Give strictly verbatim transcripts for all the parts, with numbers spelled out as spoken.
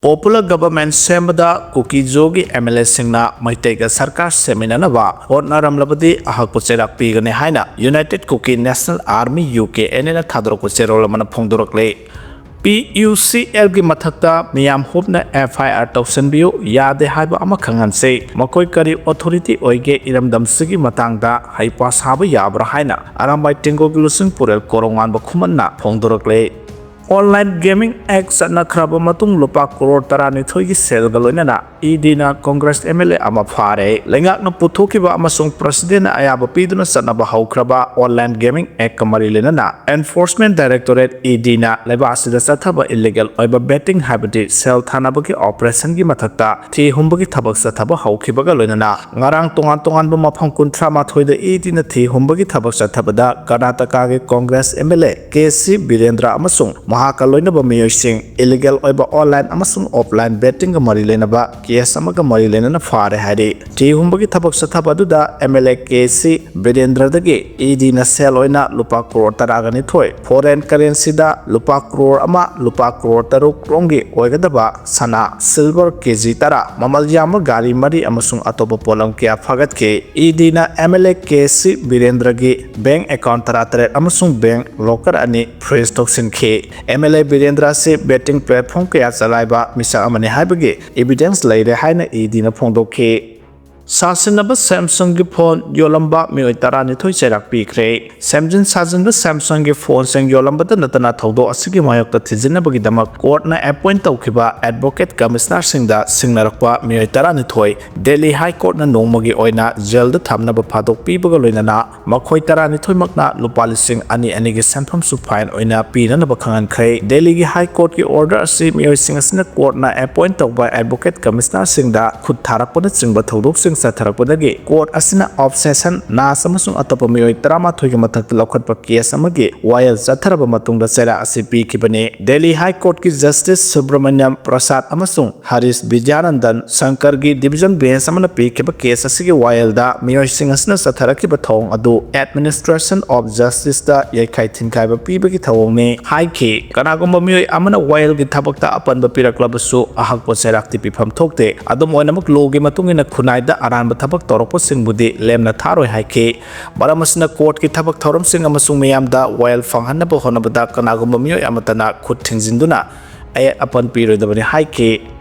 Popular government ꯁꯦꯝꯕꯗ ꯀꯨꯀꯤ ꯖꯣꯒꯤ M L ꯑꯦꯁꯤꯡꯅ ꯃꯩꯇꯩꯒ ꯁꯔꯀꯥꯔ ꯁꯦꯝꯃꯤꯟꯅꯅꯕ ꯍꯣꯠꯅꯔꯝꯂꯕꯗꯤ ꯑꯍꯛꯄ ꯆꯩꯔꯥꯛ ꯄꯤꯒꯅꯤ ꯍꯥꯏꯅ United Kuki National Army, U K N A ꯅ ꯊꯥꯗꯣꯔꯛꯄ ꯆꯦꯔꯣꯜ ꯑꯃꯅ ꯐꯣꯡꯗꯣꯔꯛꯂꯤ꯫ P U C L ꯒꯤ ꯃꯊꯛꯇ ꯃꯤꯌꯥꯝ ꯍꯨꯞꯅ F I R ꯇꯧꯁꯤꯟꯕꯤꯌꯨ, ꯌꯥꯗꯦ ꯍꯥꯏꯕ ꯑꯃ ꯈꯪꯍꯟꯁꯤ꯫ ꯃꯈꯣꯏ ꯀꯔꯤ authority ꯑꯣꯏꯒꯦ ꯏꯔꯝꯗꯝꯁꯤꯒꯤ ꯃꯇꯥꯡꯗ ꯍꯩꯄꯥ ꯁꯥꯕ ꯌꯥꯕ꯭ꯔꯥ ꯍꯥꯏꯅ ꯑꯔꯥꯝꯕꯥꯏ ꯇꯦꯡꯒꯣꯜꯒꯤ ꯂꯨꯆꯤꯡ ꯄꯨꯔꯦꯜ ꯀꯣꯔꯧꯉꯥꯟꯕ ꯈꯨꯃꯟꯅ ꯐꯣꯡꯗꯣꯔꯛꯂꯤ꯫ Online gaming act ꯆꯠꯅꯈ꯭ꯔꯕ ꯃꯇꯨꯡ ꯂꯨꯄꯥ ꯀ꯭ꯔꯣꯔ ꯇꯔꯥꯅꯤꯊꯣꯏꯒꯤ ꯁꯦꯜꯒ ꯂꯣꯏꯅꯅ E D ꯅ Congress M L A ꯑꯃ ꯐꯥꯔꯦ꯫ ꯂꯩꯉꯥꯛꯅ ꯄꯨꯊꯣꯛꯈꯤꯕ ꯑꯃꯁꯨꯡ President ꯅ ꯑꯌꯥꯕ ꯄꯤꯗꯨꯅ ꯆꯠꯅꯕ ꯍꯧꯈ꯭ꯔꯕ Online Gaming Act ꯀ ꯃꯔꯤ ꯂꯩꯅꯅ Enforcement Directorate, E D ꯅ ꯂꯩꯕꯥꯛ ꯑꯁꯤꯗ ꯆꯠꯊꯕ illegal ꯑꯣꯏꯕ betting ꯍꯥꯏꯕꯗꯤ ꯁꯦꯜ ꯊꯥꯅꯕꯒꯤ operation ꯒꯤ ꯃꯊꯛꯇ ꯊꯤ ꯍꯨꯝꯕꯒꯤ ꯊꯕꯛ ꯆꯠꯊꯕ ꯍꯧꯈꯤꯕꯒ ꯂꯣꯏꯅꯅ ꯉꯔꯥꯡ ꯇꯣꯉꯥꯟ ꯇꯣꯉꯥꯟꯕ ꯃꯐꯝ ꯀꯨꯟꯊ꯭ꯔꯥ ꯃꯥꯊꯣꯏꯗ E D ꯅ ꯊꯤ ꯍꯨꯝꯕꯒꯤ ꯊꯕꯛ ꯆꯠꯊꯕꯗ ꯀꯔꯅꯥꯇꯀꯥꯒꯤ Congress M L A K C Birendra ꯑꯃꯁꯨꯡ ꯃꯍꯥꯛꯀ ꯂꯣꯏꯅꯕ ꯃꯤꯑꯣꯏꯁꯤꯡ illegal ꯑꯣꯏꯕ online ꯑꯃꯁꯨꯡ offline betting ꯒ ꯃꯔꯤ ꯂꯩꯅꯕ case ꯑꯃꯒ ꯃꯔꯤ ꯂꯩꯅꯅ ꯐꯥꯔꯦ ꯍꯥꯏꯔꯤ꯫ ꯊꯤ ꯍꯨꯝꯕꯒꯤ ꯊꯕꯛ ꯆꯠꯊꯕ ꯑꯗꯨꯗ M L A K C ꯕꯤꯔꯦꯟꯗ꯭ꯔꯗꯒꯤ E D ꯅ ꯁꯦꯜ ꯑꯣꯏꯅ ꯂꯨꯄꯥ ꯀ꯭ꯔꯣꯔ ꯇꯔꯥꯒ ꯅꯤꯊꯣꯏ, foreign currency ꯗ ꯂꯨꯄꯥ ꯀ꯭ꯔꯣꯔ ꯑꯃ, ꯂꯨꯄꯥ ꯀ꯭ꯔꯣꯔ ꯇꯔꯨꯛ ꯔꯣꯝꯒꯤ ꯑꯣꯏꯒꯗꯕ ꯁꯅꯥ, silver K G ꯇꯔꯥ, ꯃꯃꯜ ꯌꯥꯝꯕ ꯒꯥꯔꯤ ꯃꯔꯤ ꯑꯃꯁꯨꯡ ꯑꯇꯣꯞꯄ ꯄꯣꯠꯂꯝ ꯀꯌꯥ ꯐꯥꯒꯠꯈꯤ꯫ E D ꯅ M L A K C ꯕꯤꯔꯦꯟꯗ꯭ꯔꯒꯤ bank account ꯇꯔꯥꯇꯔꯦꯠ ꯑꯃꯁꯨꯡ bank locker ꯑꯅꯤ freeze ꯇꯧꯁꯤꯟꯈꯤ꯫ M L A Birendra ꯑꯁꯤ betting platform ꯀꯌꯥ ꯆꯂꯥꯏꯕ ꯃꯤꯁꯛ ꯑꯃꯅꯤ ꯍꯥꯏꯕꯒꯤ evidence ꯂꯩꯔꯦ ꯍꯥꯏꯅ E D ꯅ ꯐꯣꯡꯗꯣꯛꯈꯤ꯫ ꯁꯥꯁꯤꯟꯅꯕ Samsung ꯒꯤ phone ꯌꯣꯜꯂꯝꯕ ꯃꯤꯑꯣꯏ ꯇꯔꯥꯅꯤꯊꯣꯏ ꯆꯩꯔꯥꯛ ꯄꯤꯈ꯭ꯔꯦ꯫ ꯁꯦꯝꯖꯤꯟ ꯁꯥꯖꯤꯟꯕ Samsung ꯒꯤ phone ꯁꯤꯡ ꯌꯣꯜꯂꯝꯕꯇ ꯅꯠꯇꯅ ꯊꯧꯗꯣꯛ ꯑꯁꯤꯒꯤ ꯃꯥꯌꯣꯛꯇ ꯊꯤꯖꯤꯟꯅꯕꯒꯤꯗꯃꯛ court ꯅ appoint ꯇꯧꯈꯤꯕ advocate commissioner ꯁꯤꯡꯗ ꯁꯤꯡꯅꯔꯛꯄ ꯃꯤꯑꯣꯏ ꯇꯔꯥꯅꯤꯊꯣꯏ Delhi High Court ꯅ ꯅꯣꯡꯃꯒꯤ ꯑꯣꯏꯅ jail ꯗ ꯊꯝꯅꯕ ꯐꯥꯗꯣꯛ ꯄꯤꯕꯒ ꯂꯣꯏꯅꯅ ꯃꯈꯣꯏ ꯇꯔꯥꯅꯤꯊꯣꯏꯃꯛꯅ ꯂꯨꯄꯥ ꯂꯤꯁꯤꯡ ꯑꯅꯤ ꯑꯅꯤꯒꯤ ꯁꯦꯟꯐꯝꯁꯨ fine ꯑꯣꯏꯅ ꯄꯤꯅꯅꯕ ꯈꯪꯍꯟꯈ꯭ꯔꯦ꯫ Delhi ꯒꯤ High Court ꯀꯤ order ꯑꯁꯤ ꯃꯤꯑꯣꯏꯁꯤꯡ ꯑꯁꯤꯅ court ꯅ appoint ꯇꯧꯕ advocate commissioner ꯁꯤꯡꯗ ꯈꯨꯠ ꯊꯥꯔꯛꯄꯅꯆꯤꯡꯕ ꯊꯧꯗꯣꯛꯁꯤꯡ ꯆꯠꯊꯔꯛꯄꯗꯒꯤ ꯀꯣꯔꯠ ꯑꯁꯤꯅ ꯑꯣꯕꯁꯦꯁꯟ, ꯅꯥꯁ ꯑꯃꯁꯨꯡ ꯑꯇꯣꯞꯄ ꯃꯤꯑꯣꯏ ꯇꯔꯥꯃꯥꯊꯣꯏꯒꯤ ꯃꯊꯛꯇ ꯂꯧꯈꯠꯄ ꯀꯦꯁ ꯑꯃꯒꯤ ꯋꯥꯌꯦꯜ ꯆꯠꯊꯔꯕ ꯃꯇꯨꯡꯗ ꯆꯩꯔꯥꯛ ꯑꯁꯤ ꯄꯤꯈꯤꯕꯅꯤ꯫ ꯗꯦꯜꯂꯤ ꯍꯥꯏ ꯀꯣꯔꯠꯀꯤ ꯖꯁꯇꯤꯁ ꯁꯨꯕ꯭ꯔꯃꯅ꯭ꯌꯝ ꯄ꯭ꯔꯁꯥꯗ ꯑꯃꯁꯨꯡ ꯍꯔꯤꯁ ꯕꯤꯗ꯭ꯌꯥꯅꯟꯗꯟ ꯁꯪꯀꯔꯒꯤ ꯗꯤꯚꯤꯖꯟ ꯕꯦꯟꯆ ꯑꯃꯅ ꯄꯤꯈꯤꯕ ꯀꯦꯁ ꯑꯁꯤꯒꯤ ꯋꯥꯌꯦꯜꯗ ꯃꯤꯑꯣꯏꯁꯤꯡ ꯑꯁꯤꯅ ꯆꯠꯊꯔꯛꯈꯤꯕ ꯊꯧꯑꯣꯡ ꯑꯗꯨ Administration of Justiceꯇ ꯌꯩꯈꯥꯏ ꯊꯤꯟꯈꯥꯏꯕ ꯄꯤꯕꯒꯤ ꯊꯧꯑꯣꯡꯅꯤ ꯍꯥꯏꯈꯤ꯫ ꯀꯅꯥꯒꯨꯝꯕ ꯃꯤꯑꯣꯏ ꯑꯃꯅ ꯋꯥꯌꯦꯜꯒꯤ ꯊꯕꯛꯇ ꯑꯄꯟꯕ ꯄꯤꯔꯛꯂꯕꯁꯨ ꯑꯍꯛꯄ ꯆꯩꯔꯥꯛꯇꯤ ꯄꯤꯐꯝ ꯊꯣꯛꯇꯦ꯫ ꯑꯗꯨꯝ ꯑꯣꯏꯅꯃꯛ, ꯂꯣꯒꯤ ꯃꯇꯨꯡ ꯏꯟꯅ ꯈꯨꯟꯅꯥꯏꯗ ꯑꯔꯥꯟꯕ ꯊꯕꯛ ꯇꯧꯔꯛꯄꯁꯤꯡꯕꯨꯗꯤ ꯂꯦꯝꯅ ꯊꯥꯔꯣꯏ ꯍꯥꯏꯈꯤ꯫ ꯃꯔꯝ ꯑꯁꯤꯅ ꯀꯣꯔꯠꯀꯤ ꯊꯕꯛ ꯊꯧꯔꯝꯁꯤꯡ ꯑꯃꯁꯨꯡ ꯃꯤꯌꯥꯝꯗ ꯋꯥꯌꯦꯜ ꯐꯪꯍꯟꯅꯕ ꯍꯣꯠꯅꯕꯗ ꯀꯅꯥꯒꯨꯝꯕ ꯃꯤꯑꯣꯏ ꯑꯃꯠꯇꯅ ꯈꯨꯠ ꯊꯤꯡꯖꯤꯟꯗꯨꯅ ꯑꯌꯦꯠ ꯑꯄꯟ ꯄꯤꯔꯣꯏꯗꯕꯅꯤ ꯍꯥꯏꯈꯤ꯫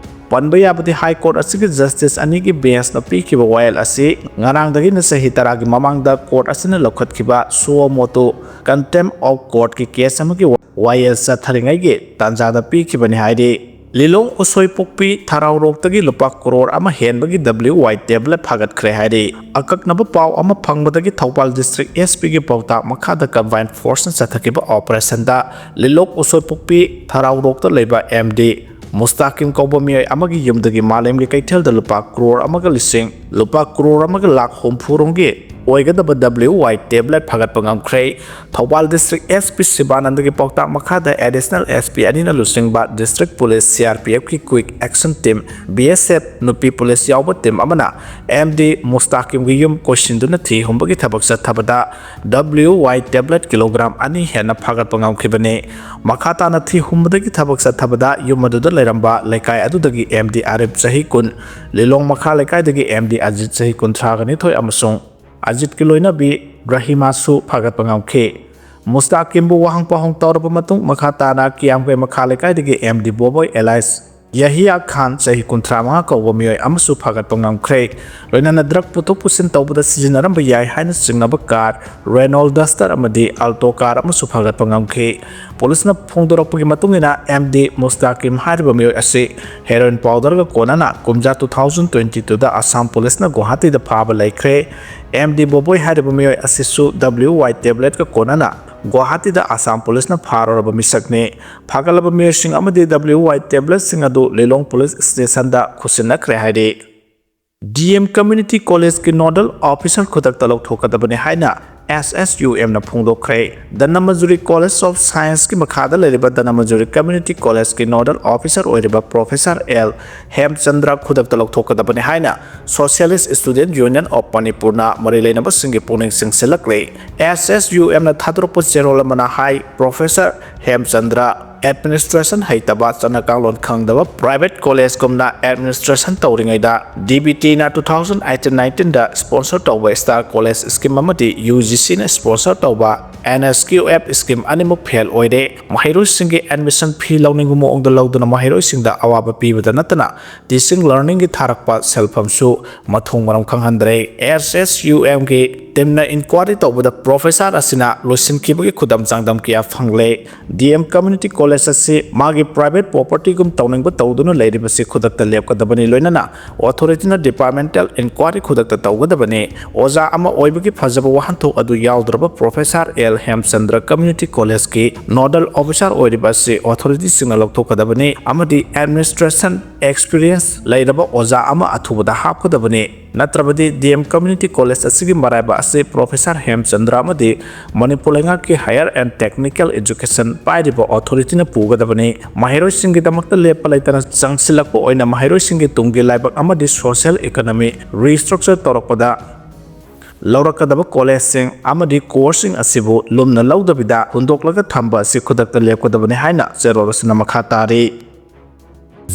ꯄꯟꯕ ꯌꯥꯕꯗꯤ, ꯍꯥꯏ ꯀꯣꯔꯠ ꯑꯁꯤꯒꯤ ꯖꯁꯇꯤꯁ ꯑꯅꯤꯒꯤ ꯕꯦꯟꯆꯅ ꯄꯤꯈꯤꯕ ꯋꯥꯌꯦꯜ ꯑꯁꯤ ꯉꯔꯥꯡꯗꯒꯤꯅ ꯆꯍꯤ ꯇꯔꯥꯒꯤ ꯃꯃꯥꯡꯗ ꯀꯣꯔꯠ ꯑꯁꯤꯅ ꯂꯧꯈꯠꯈꯤꯕ suo motu contempt of courtꯀꯤ ꯀꯦꯁ ꯑꯃꯒꯤ ꯋꯥꯌꯦꯜ ꯆꯠꯊꯔꯤꯉꯩꯒꯤ ꯇꯥꯟꯖꯥꯗ ꯄꯤꯈꯤꯕꯅꯤ ꯍꯥꯏꯔꯤ꯫ ꯂꯤꯂꯣꯡ ꯎꯁꯣꯏꯄꯣꯛꯄꯤ ꯊꯔꯥꯎꯔꯣꯛꯇꯒꯤ ꯂꯨꯄꯥ ꯀꯔꯣꯔ ꯑꯃ ꯍꯦꯟꯕꯒꯤ W Y tablet ꯐꯥꯒꯠꯈ꯭ꯔꯦ ꯍꯥꯏꯔꯤ꯫ ꯑꯀꯛꯅꯕ ꯄꯥꯎ ꯑꯃ ꯐꯪꯕꯗꯒꯤ ꯊꯧꯕꯥꯜ ꯗꯤꯁꯇ꯭ꯔꯤꯛ S Pꯒꯤ ꯄꯥꯎꯇꯥꯛ ꯃꯈꯥꯗ combined forceꯅ ꯆꯠꯊꯈꯤꯕ ꯑꯣꯄꯔꯦꯁꯟꯗ ꯂꯤꯂꯣꯡ ꯎꯁꯣꯏꯄꯣꯛꯄꯤ ꯊꯔꯥꯎꯔꯣꯛꯇ ꯂꯩꯕ M D ꯃꯨꯁꯇꯥꯀꯤꯝ ꯀꯧꯕ ꯃꯤꯑꯣꯏ ꯑꯃꯒꯤ ꯌꯨꯝꯗꯒꯤ ꯃꯥꯂꯦꯝꯒꯤ ꯀꯩꯊꯦꯜꯗ ꯂꯨꯄꯥ ꯀ꯭ꯔꯣꯔ ꯑꯃꯒ ꯂꯤꯁꯤꯡ, ꯂꯨꯄꯥ ꯀ꯭ꯔꯣꯔ ꯑꯃꯒ ꯂꯥꯈ ꯍꯨꯝꯐꯨ ꯔꯣꯝꯒꯤ ꯑꯣꯏꯒꯗꯕ W Y tablet ꯐꯥꯒꯠꯄ ꯉꯝꯈ꯭ꯔꯦ꯫ ꯊꯧꯕꯥꯜ ꯗꯤꯁꯇ꯭ꯔꯤꯛ S P ꯁꯤꯕꯥꯅꯟꯗꯒꯤ ꯄꯥꯎꯇꯥꯛ ꯃꯈꯥꯗ ꯑꯦꯗꯤꯁꯅꯦꯜ S P ꯑꯅꯤꯅ ꯂꯨꯆꯤꯡꯕ district police, C R P Fꯀꯤ quick action team, B S F ꯅꯨꯄꯤ ꯄꯨꯂꯤꯁ ꯌꯥꯎꯕ ꯇꯤꯝ ꯑꯃꯅ M D ꯃꯨꯁꯇꯥꯀꯤꯝꯒꯤ ꯌꯨꯝ ꯀꯣꯏꯁꯤꯟꯗꯨꯅ ꯊꯤ ꯍꯨꯝꯕꯒꯤ ꯊꯕꯛ ꯆꯠꯊꯕꯗ W Y tablet ꯀꯤꯂꯣꯒ꯭ꯔꯥꯝ ꯑꯅꯤ ꯍꯦꯟꯅ ꯐꯥꯒꯠꯄ ꯉꯝꯈꯤꯕꯅꯤ꯫ ꯃꯈꯥ ꯇꯥꯅ ꯊꯤ ꯍꯨꯝꯕꯗꯒꯤ ꯊꯕꯛ ꯆꯠꯊꯕꯗ ꯌꯨꯝ ꯑꯗꯨꯗ ꯂꯩꯔꯝꯕ ꯂꯩꯀꯥꯏ ꯑꯗꯨꯗꯒꯤ M D ꯑꯥꯔꯤꯐ ꯆꯍꯤ ꯀꯨꯟ, ꯂꯤꯂꯣꯡ ꯃꯈꯥ ꯂꯩꯀꯥꯏꯗꯒꯤ M D ꯑꯖꯤꯠ ꯆꯍꯤ ꯀꯨꯟꯊ꯭ꯔꯥꯒ ꯅꯤꯊꯣꯏ ꯑꯃꯁꯨꯡ ꯑꯖꯤꯠꯀꯤ ꯂꯣꯏꯅꯕꯤ ꯔꯍꯤꯃꯥꯁꯨ ꯐꯥꯒꯠꯄ ꯉꯝꯈꯤ꯫ ꯃꯨꯁꯇꯥꯀꯤꯝꯕꯨ ꯋꯥꯍꯪ ꯄꯥꯎꯍꯪ ꯇꯧꯔꯕ ꯃꯇꯨꯡ, ꯃꯈꯥ ꯇꯥꯅ ꯀꯤꯌꯥꯝꯒꯩ ꯃꯈꯥ ꯂꯩꯀꯥꯏꯗꯒꯤ M D ꯕꯣꯕꯣꯏ alias ꯌꯍꯤꯌꯥ ꯈꯥꯟ ꯆꯍꯤ ꯀꯨꯟꯊ꯭ꯔꯥ ꯃꯉꯥ ꯀꯧꯕ ꯃꯤꯑꯣꯏ ꯑꯃꯁꯨ ꯐꯥꯒꯠꯄ ꯉꯝꯈ꯭ꯔꯦ꯫ ꯂꯣꯏꯅꯅ ꯗ꯭ꯔꯒ ꯄꯨꯊꯣꯛ ꯄꯨꯁꯤꯟ ꯇꯧꯕꯗ ꯁꯤꯖꯤꯟꯅꯔꯝꯕ ꯌꯥꯏ ꯍꯥꯏꯅ ꯆꯤꯡꯅꯕ ꯀꯥꯔ, Renault Duster ꯑꯃꯗꯤ Alto ꯀꯥꯔ ꯑꯃꯁꯨ ꯐꯥꯒꯠꯄ ꯉꯝꯈꯤ꯫ ꯄꯨꯂꯤꯁꯅ ꯐꯣꯡꯗꯣꯔꯛꯄꯒꯤ ꯃꯇꯨꯡ ꯏꯟꯅ, M D ꯃꯨꯁꯇꯥꯀꯤꯝ ꯍꯥꯏꯔꯤꯕ ꯃꯤꯑꯣꯏ ꯑꯁꯤ ꯍꯦꯔꯣꯏꯟ ꯄꯥꯎꯗꯔꯒ ꯀꯣꯟꯅꯅ ꯀꯨꯝꯖꯥ two thousand twenty twoꯗ ꯑꯁꯥꯝ ꯄꯨꯂꯤꯁꯅ ꯒꯨꯋꯥꯍꯥꯇꯤꯗ ꯐꯥꯕ ꯂꯩꯈ꯭ꯔꯦ꯫ M D ꯕꯣꯕꯣꯏ ꯍꯥꯏꯔꯤꯕ ꯃꯤꯑꯣꯏ ꯑꯁꯤꯁꯨ W Y tabletꯀ ꯀꯣꯟꯅꯅ ꯒꯨꯋꯥꯍꯥꯇꯤꯗ ꯑꯁꯥꯝ ꯄꯨꯂꯤꯁꯅ ꯐꯥꯔꯨꯔꯕ ꯃꯤꯁꯛꯅꯤ꯫ ꯐꯥꯒꯠꯂꯕ ꯃꯤꯑꯣꯏꯁꯤꯡ ꯑꯃꯗꯤ W Y tabletꯁꯤꯡ ꯑꯗꯨ ꯂꯤꯂꯣꯡ ꯄꯨꯂꯤꯁ ꯁ꯭ꯇꯦꯁꯟꯗ ꯈꯨꯠꯁꯤꯟꯅꯈ꯭ꯔꯦ ꯍꯥꯏꯔꯤ꯫ ꯗꯤ ꯑꯦꯝ Community Collegeꯀꯤ Nodal Officer ꯈꯨꯗꯛꯇ ꯂꯧꯊꯣꯛꯀꯗꯕꯅꯤ ꯍꯥꯏꯅ ꯑꯦꯁ S U ꯑꯦꯝꯅ ꯐꯣꯡꯗꯣꯛꯈ꯭ꯔꯦ꯫ Dhanamanjuri College of Scienceꯀꯤ ꯃꯈꯥꯗ ꯂꯩꯔꯤꯕ ꯙꯅꯃꯟꯖꯨꯔꯤ Community Collegeꯀꯤ Nodal Officer ꯑꯣꯏꯔꯤꯕ Professor ꯑꯦꯜ ꯍꯦꯝꯆꯟꯗ꯭ꯔ ꯈꯨꯗꯛꯇ ꯂꯧꯊꯣꯛꯀꯗꯕꯅꯤ ꯍꯥꯏꯅ Socialist Student Union of Manipurꯅ ꯃꯔꯤ ꯂꯩꯅꯕꯁꯤꯡꯒꯤ ꯄꯨꯛꯅꯤꯡ ꯆꯤꯡꯁꯤꯜꯂꯛꯂꯤ꯫ ꯑꯦꯁ ꯑꯦꯁ ꯌꯨ ꯑꯦꯝꯅ ꯊꯥꯗꯣꯔꯛꯄ ꯆꯦꯔꯣꯜ ꯑꯃꯅ ꯍꯥꯏ, Professor ꯍꯦꯝꯆꯟꯗ꯭ꯔ administration ꯍꯩꯇꯕ, ꯆꯠꯅ ꯀꯥꯡꯂꯣꯟ ꯈꯪꯗꯕ, private collegeꯒꯨꯝꯅ administration ꯇꯧꯔꯤꯉꯩꯗ ꯗꯤ ꯕꯤ ꯇꯤꯅ two thousand eighteen nineteenꯗ sponsor ꯇꯧꯕ Star College Scheme ꯑꯃꯗꯤ ꯌꯨ ꯖꯤ ꯁꯤꯅ sponsor ꯇꯧꯕ N S Q F scheme ꯑꯅꯤꯃꯛ fail ꯑꯣꯏꯔꯦ꯫ ꯃꯍꯩꯔꯣꯏꯁꯤꯡꯒꯤ admission fee ꯂꯧꯅꯤꯡꯕ ꯃꯑꯣꯡꯗ ꯂꯧꯗꯨꯅ ꯃꯍꯩꯔꯣꯏꯁꯤꯡꯗ ꯑꯋꯥꯕ ꯄꯤꯕꯗ ꯅꯠꯇꯅ teaching learningꯒꯤ ꯊꯥꯔꯛꯄ ꯁꯦꯜꯐꯝꯁꯨ ꯃꯊꯣꯡ ꯃꯔꯝ ꯈꯪꯍꯟꯗ꯭ꯔꯦ꯫ ꯑꯦꯁ ꯑꯦꯁ ꯌꯨ ꯑꯦꯝꯒꯤ teamꯅ inquiry ꯇꯧꯕꯗ professor ꯑꯁꯤꯅ ꯂꯣꯏꯁꯤꯟꯈꯤꯕꯒꯤ ꯈꯨꯗꯝ ꯆꯥꯡꯗꯝ ꯀꯌꯥ ꯐꯪꯂꯦ꯫ ꯗꯤ ꯑꯦꯝ Community College ꯑꯁꯤ ꯃꯥꯒꯤ private propertyꯒꯨꯝ ꯇꯧꯅꯤꯡꯕ ꯇꯧꯗꯨꯅ ꯂꯩꯔꯤꯕꯁꯤ ꯈꯨꯗꯛꯇ ꯂꯦꯞꯀꯗꯕꯅꯤ, ꯂꯣꯏꯅꯅ authorityꯅ departmental inquiry ꯈꯨꯗꯛꯇ ꯇꯧꯒꯗꯕꯅꯤ꯫ ꯑꯣꯖꯥ ꯑꯃ ꯑꯣꯏꯕꯒꯤ ꯐꯖꯕ ꯋꯥꯍꯟꯊꯣꯛ ꯑꯗꯨ ꯌꯥꯎꯗ꯭ꯔꯕ Professor ꯑꯦꯜ ꯍꯦꯝꯆꯟꯗ꯭ꯔ Community Collegeꯀꯤ Nodal Officer ꯑꯣꯏꯔꯤꯕ ꯑꯁꯤ authorityꯁꯤꯡꯅ ꯂꯧꯊꯣꯛꯀꯗꯕꯅꯤ ꯑꯃꯗꯤ administration experience ꯂꯩꯔꯕ ꯑꯣꯖꯥ ꯑꯃ ꯑꯊꯨꯕꯗ ꯍꯥꯞꯀꯗꯕꯅꯤ꯫ ꯅꯠꯇ꯭ꯔꯕꯗꯤ ꯗꯤ ꯑꯦꯝ Community College ꯑꯁꯤꯒꯤ ꯃꯔꯥꯏꯕ ꯑꯁꯤ Professor ꯍꯦꯝꯆꯟꯗ꯭ꯔ ꯑꯃꯗꯤ ꯃꯅꯤꯄꯨꯔ ꯂꯩꯉꯥꯛꯀꯤ Higher and Technical Education ꯄꯥꯏꯔꯤꯕ authorityꯅ ꯄꯨꯒꯗꯕꯅꯤ꯫ ꯃꯍꯩꯔꯣꯏꯁꯤꯡꯒꯤꯗꯃꯛꯇ ꯂꯦꯞꯄ ꯂꯩꯇꯅ ꯆꯪꯁꯤꯜꯂꯛꯄ ꯑꯣꯏꯅ ꯃꯍꯩꯔꯣꯏꯁꯤꯡꯒꯤ ꯇꯨꯡꯒꯤ ꯂꯥꯏꯕꯛ ꯑꯃꯗꯤ social economy restructure ꯇꯧꯔꯛꯄꯗ ꯂꯧꯔꯛꯀꯗꯕ collegeꯁꯤꯡ ꯑꯃꯗꯤ courseꯁꯤꯡ ꯑꯁꯤꯕꯨ ꯂꯨꯝꯅ ꯂꯧꯗꯕꯤꯗ ꯍꯨꯟꯗꯣꯛꯂꯒ ꯊꯝꯕ ꯑꯁꯤ ꯈꯨꯗꯛꯇ ꯂꯦꯞꯀꯗꯕꯅꯤ ꯍꯥꯏꯅ ꯆꯦꯔꯣꯜ ꯑꯁꯤꯅ ꯃꯈꯥ ꯇꯥꯔꯤ꯫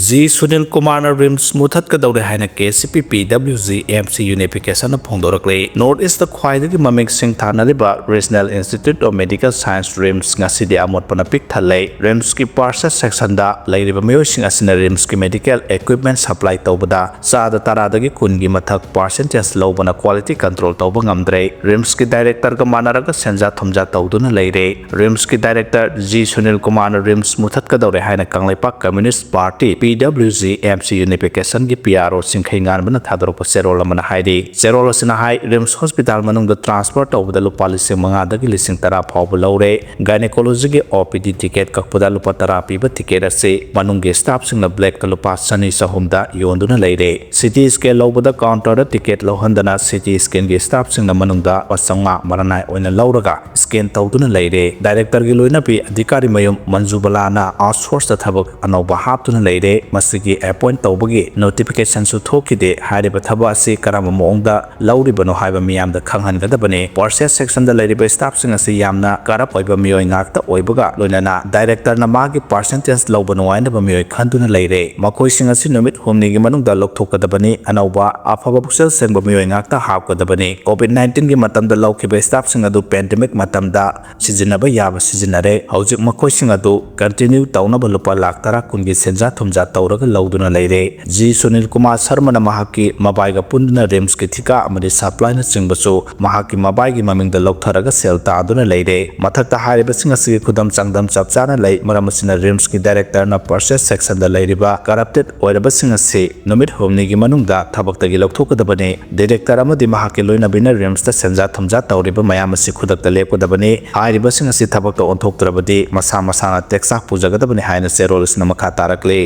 ꯖꯤ ꯁꯨꯅꯤꯜ ꯀꯨꯃꯥꯔꯅ RIMS ꯃꯨꯊꯠꯀꯗꯧꯔꯦ ꯍꯥꯏꯅ ꯀꯦ ꯁꯤ ꯄꯤ ꯄꯤ W G M C Unificationꯅ ꯐꯣꯡꯗꯣꯔꯛꯂꯦ꯫ North Eastꯇ ꯈ꯭ꯋꯥꯏꯗꯒꯤ ꯃꯃꯤꯡ ꯁꯤꯡ ꯊꯥꯅꯔꯤꯕ Regional Institute of Medical Science, RIMS, ꯉꯁꯤꯗꯤ ꯑꯃꯣꯠꯄꯅ ꯄꯤꯛ ꯊꯜꯂꯦ꯫ RIMSꯀꯤ PARSET sectionꯗ ꯂꯩꯔꯤꯕ ꯃꯤꯑꯣꯏꯁꯤꯡ ꯑꯁꯤꯅ RIMSꯀꯤ medical equipment supply ꯇꯧꯕꯗ ꯆꯥꯗ ꯇꯔꯥꯗꯒꯤ ꯀꯨꯟꯒꯤ ꯃꯊꯛ percentage ꯂꯧꯕꯅ quality control ꯇꯧꯕ ꯉꯝꯗ꯭ꯔꯦ꯫ RIMSꯀꯤ directorꯒ ꯃꯥꯟꯅꯔꯒ ꯁꯦꯟꯖꯥ ꯊꯨꯝꯖꯥ ꯇꯧꯗꯨꯅ ꯂꯩꯔꯦ꯫ RIMSꯀꯤ director ꯖꯤ ꯁꯨꯅꯤꯜ ꯀꯨꯃꯥꯔꯅ RIMS ꯃꯨꯊꯠꯀꯗꯧꯔꯦ ꯍꯥꯏꯅ Kangleipak Communist Party, PWG MC Unification ꯒꯤ PRO ꯆꯤꯡꯈꯩ ꯉꯥꯟꯕꯅ ꯊꯥꯗꯣꯔꯛꯄ ꯆꯦꯔꯣꯜ ꯑꯃꯅ ꯍꯥꯏꯔꯤ꯫ ꯆꯦꯔꯣꯜ ꯑꯁꯤꯅ ꯍꯥꯏ, RIMS hospital ꯃꯅꯨꯡꯗ transfer ꯇꯧꯕꯗ ꯂꯨꯄꯥ ꯂꯤꯁꯤꯡ ꯃꯉꯥꯗꯒꯤ ꯂꯤꯁꯤꯡ ꯇꯔꯥ ꯐꯥꯎꯕ ꯂꯧꯔꯦ꯫ Gynecology ꯒꯤ OPD ticket ꯀꯛꯄꯗ ꯂꯨꯄꯥ ꯇꯔꯥ ꯄꯤꯕ ticket ꯑꯁꯤ ꯃꯅꯨꯡꯒꯤ staff ꯁꯤꯡꯅ black ꯇ ꯂꯨꯄꯥ ꯆꯅꯤ ꯆꯍꯨꯝꯗ ꯌꯣꯟꯗꯨꯅ ꯂꯩꯔꯦ꯫ CT scan ꯂꯧꯕꯗ counter ꯗ ticket ꯂꯧꯍꯟꯗꯅ CT scan ꯒꯤ staff ꯁꯤꯡꯅ ꯃꯅꯨꯡꯗ ꯂꯨꯄꯥ ꯆꯥꯝꯃꯉꯥ ꯃꯔꯥꯅꯥꯏ ꯑꯣꯏꯅ ꯂꯧꯔꯒ scan ꯇꯧꯗꯨꯅ ꯂꯩꯔꯦ꯫ Director ꯒꯤ ꯂꯣꯏꯅꯕꯤ ꯑꯙꯤꯀꯥꯔꯤ ꯃꯌꯨꯝ ꯃꯟꯖꯨꯕꯂꯥꯅ outsource ꯇ ꯊꯕꯛ ꯑꯅꯧꯕ ꯍꯥꯞꯇꯨꯅ ꯂꯩꯔꯦ꯫ ꯃꯁꯤꯒꯤ appoint ꯇꯧꯕꯒꯤ notification ꯁꯨ ꯊꯣꯛꯈꯤꯗꯦ꯫ ꯍꯥꯏꯔꯤꯕ ꯊꯕꯛ ꯑꯁꯤ ꯀꯔꯝꯕ ꯃꯑꯣꯡꯗ ꯂꯧꯔꯤꯕꯅꯣ ꯍꯥꯏꯕ ꯃꯤꯌꯥꯝꯗ ꯈꯪꯍꯟꯒꯗꯕꯅꯤ꯫ Purchase section ꯗ ꯂꯩꯔꯤꯕ staff ꯁꯤꯡ ꯑꯁꯤ ꯌꯥꯝꯅ corrupt ꯑꯣꯏꯕ ꯃꯤꯑꯣꯏ ꯉꯥꯛꯇ ꯑꯣꯏꯕꯒ ꯂꯣꯏꯅꯅ director ꯅ ꯃꯥꯒꯤ percentage ꯂꯧꯕ ꯅꯨꯡꯉꯥꯏꯅꯕ ꯃꯤꯑꯣꯏ ꯈꯟꯗꯨꯅ ꯂꯩꯔꯦ꯫ ꯃꯈꯣꯏꯁꯤꯡ ꯑꯁꯤ ꯅꯨꯃꯤꯠ ꯍꯨꯝꯅꯤꯒꯤ ꯃꯅꯨꯡꯗ ꯂꯧꯊꯣꯛꯀꯗꯕꯅꯤ꯫ ꯑꯅꯧꯕ ꯑꯐꯕ ꯄꯨꯛꯆꯦꯜ ꯁꯦꯡꯕ ꯃꯤꯑꯣꯏ ꯉꯥꯛꯇ ꯍꯥꯞꯀꯗꯕꯅꯤ꯫ COVID nineteen ꯒꯤ ꯃꯇꯝꯗ ꯂꯧꯈꯤꯕ staff ꯁꯤꯡ ꯑꯗꯨ pandemic ꯃꯇꯝꯗ ꯁꯤꯖꯤꯟꯅꯕ ꯌꯥꯕ ꯁꯤꯖꯤꯟꯅꯔꯦ꯫ ꯍꯧꯖꯤꯛ ꯃꯈꯣꯏꯁꯤꯡ ꯑꯗꯨ continue ꯇꯧꯅꯕ ꯂꯨꯄꯥ ꯂꯥꯈ ꯇꯔꯥ ꯀꯨꯟꯒꯤ ꯁꯦꯟꯖꯥ ꯊꯨꯝꯖꯥ ꯇꯧꯔꯒ ꯂꯧꯗꯨꯅ ꯂꯩꯔꯦ꯫ ꯖꯤ ꯁꯨꯅꯤꯜ ꯀꯨꯃꯥꯔ ꯁꯔꯃꯅ ꯃꯍꯥꯛꯀꯤ ꯃꯕꯥꯏꯒ ꯄꯨꯟꯗꯨꯅ RIMS ꯀꯤ ꯊꯤꯀꯥ ꯑꯃꯗꯤ supply ꯅꯆꯤꯡꯕꯁꯨ ꯃꯍꯥꯛꯀꯤ ꯃꯕꯥꯏꯒꯤ ꯃꯃꯤꯡꯗ ꯂꯧꯊꯔꯒ ꯁꯦꯜ ꯇꯥꯟꯗꯨꯅ ꯂꯩꯔꯦ꯫ ꯃꯊꯛꯇ ꯍꯥꯏꯔꯤꯕꯁꯤꯡ ꯑꯁꯤꯒꯤ ꯈꯨꯗꯝ ꯆꯥꯡꯗꯝ ꯆꯞ ꯆꯥꯅ ꯂꯩ꯫ ꯃꯔꯝ ꯑꯁꯤꯅ RIMS ꯀꯤ director ꯅ purchase section ꯗ ꯂꯩꯔꯤꯕ corrupted ꯑꯣꯏꯔꯕꯁꯤꯡ ꯑꯁꯤ ꯅꯨꯃꯤꯠ ꯍꯨꯝꯅꯤꯒꯤ ꯃꯅꯨꯡꯗ ꯊꯕꯛꯇꯒꯤ ꯂꯧꯊꯣꯛꯀꯗꯕꯅꯤ꯫ Director ꯑꯃꯗꯤ ꯃꯍꯥꯛꯀꯤ ꯂꯣꯏꯅꯕꯤꯅ RIMS ꯇ ꯁꯦꯟꯖꯥ ꯊꯨꯝꯖꯥ ꯇꯧꯔꯤꯕ ꯃꯌꯥꯝ ꯑꯁꯤ ꯈꯨꯗꯛꯇ ꯂꯦꯞꯀꯗꯕꯅꯤ꯫ ꯍꯥꯏꯔꯤꯕꯁꯤꯡ ꯑꯁꯤ ꯊꯕꯛꯇ ꯑꯣꯟꯊꯣꯛꯇ꯭ꯔꯕꯗꯤ ꯃꯁꯥ ꯃꯁꯥꯅ ꯇꯦꯛꯆꯥꯛ ꯄꯨꯖꯒꯗꯕꯅꯤ ꯍꯥꯏꯅ ꯆꯦꯔꯣꯜ ꯑꯁꯤꯅ ꯃꯈꯥ ꯇꯥꯔꯛꯂꯤ꯫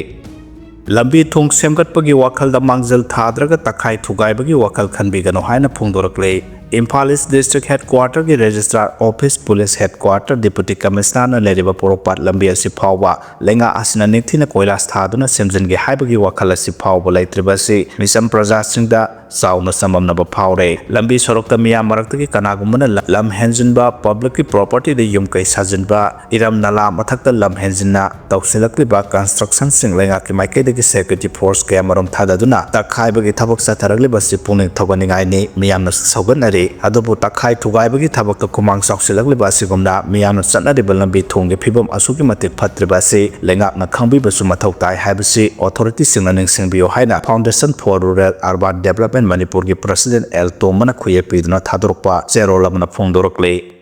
ꯂꯝꯕꯤ ꯊꯣꯡ ꯁꯦꯝꯒꯠꯄꯒꯤ ꯋꯥꯈꯜꯗ ꯃꯥꯡꯖꯤꯜ ꯊꯥꯗ꯭ꯔꯒ ꯇꯛꯈꯥꯏ ꯊꯨꯒꯥꯏꯕꯒꯤ ꯋꯥꯈꯜ ꯈꯟꯕꯤꯒꯅꯨ ꯍꯥꯏꯅ ꯐꯣꯡꯗꯣꯔꯛꯂꯤ꯫ ꯏꯝꯐꯥꯜ East District Headquarter ꯒꯤ Registrar Office Police Headquarter Deputy Commissioner ꯅ ꯂꯩꯔꯤꯕ ꯄꯣꯔꯣꯝꯄꯥꯠ ꯂꯝꯕꯤ ꯑꯁꯤ ꯐꯥꯎꯕ ꯂꯩꯉꯥꯛ ꯑꯁꯤꯅ ꯅꯤꯡꯊꯤꯅ ꯀꯣꯏꯂꯥꯁ ꯊꯥꯗꯨꯅ ꯁꯦꯝꯖꯤꯟꯒꯦ ꯍꯥꯏꯕꯒꯤ ꯋꯥꯈꯜ ꯑꯁꯤ ꯐꯥꯎꯕ ꯂꯩꯇ꯭ꯔꯤꯕ ꯑꯁꯤ ꯃꯤꯆꯝ ꯄ꯭ꯔꯖꯥꯁꯤꯡꯗ ꯆꯥꯎꯅ ꯆꯃꯝꯅꯕ ꯐꯥꯎꯔꯦ꯫ ꯂꯝꯕꯤ ꯁꯣꯔꯣꯛꯇ ꯃꯤꯌꯥꯝ ꯃꯔꯛꯇꯒꯤ ꯀꯅꯥꯒꯨꯝꯕꯅ ꯂ-, ꯂꯝ ꯍꯦꯟꯖꯤꯟꯕ, public ꯀꯤ property ꯗ ꯌꯨꯝ ꯀꯩ ꯁꯥꯖꯤꯟꯕ, ꯏꯔꯝ ꯅꯂꯥ ꯃꯊꯛꯇ ꯂꯝ ꯍꯦꯟꯖꯤꯟꯅ ꯇꯧꯁꯤꯜꯂꯛꯂꯤꯕ construction ꯁꯤꯡ ꯂꯩꯉꯥꯛꯀꯤ ꯃꯥꯏꯀꯩꯗꯒꯤ security force ꯀꯌꯥꯃꯔꯨꯝ ꯊꯥꯗꯗꯨꯅ ꯇꯛꯈꯥꯏꯕꯒꯤ ꯊꯕꯛ ꯆꯠꯊꯔꯛꯂꯤꯕ ꯑꯁꯤ ꯄꯨꯛꯅꯤꯡ ꯊꯧꯒꯠꯅꯤꯡꯉꯥꯏꯅꯤ꯫ ꯃꯤꯌꯥꯝꯅꯁꯨ ꯁꯧꯒꯠꯅꯔꯤ꯫ ꯑꯗꯨꯕꯨ ꯇꯛꯈꯥꯏ ꯊꯨꯒꯥꯏꯕꯒꯤ ꯊꯕꯛꯇ ꯈꯨꯃꯥꯡ ꯆꯥꯎꯁꯤꯜꯂꯛꯂꯤꯕ ꯑꯁꯤꯒꯨꯝꯅ ꯃꯤꯌꯥꯝꯅ ꯆꯠꯅꯔꯤꯕ ꯂꯝꯕꯤ ꯊꯣꯡꯒꯤ ꯐꯤꯕꯝ ꯑꯁꯨꯛꯀꯤ ꯃꯇꯤꯛ ꯐꯠꯇ꯭ꯔꯤꯕ ꯑꯁꯤ ꯂꯩꯉꯥꯛꯅ ꯈꯪꯕꯤꯕꯁꯨ ꯃꯊꯧ ꯇꯥꯏ ꯍꯥꯏꯕꯁꯤ authority ꯁꯤꯡꯅ ꯅꯤꯡꯁꯤꯡꯕꯤꯌꯨ ꯍꯥꯏꯅ Foundation for Rural Urban Development ꯃꯅꯤꯄꯨꯔꯒꯤ President ꯑꯦꯜ ꯇꯣꯝꯕꯅ ꯈꯨꯌꯦꯛ ꯄꯤꯗꯨꯅ ꯊꯥꯗꯣꯔꯛꯄ ꯆꯦꯔꯣꯜ ꯑꯃꯅ ꯐꯣꯡꯗꯣꯔꯛꯂꯤ꯫